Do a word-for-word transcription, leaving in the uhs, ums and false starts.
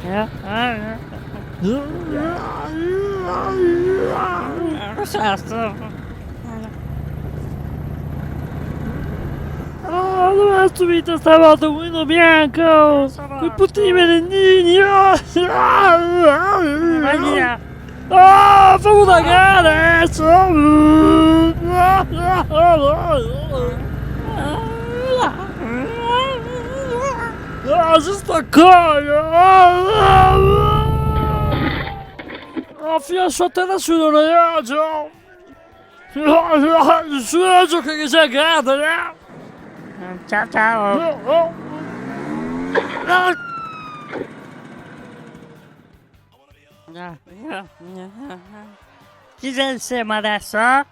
Eh, eh, eh. Cosa sto? Ah, dove la subito stavolta, un vino bianco? Quei puti merendini. Ah, ah, ah. Vai via. Ah, famo da gara adesso. Ah, se sta cosa. Ah, ah, ah. Ah, fino a sotto nessuno ne ha, ciao. Nessuno ne ha, che sia grande, eh. Ciao, ciao. Ah, ah. Chi xe insieme adesso, eh?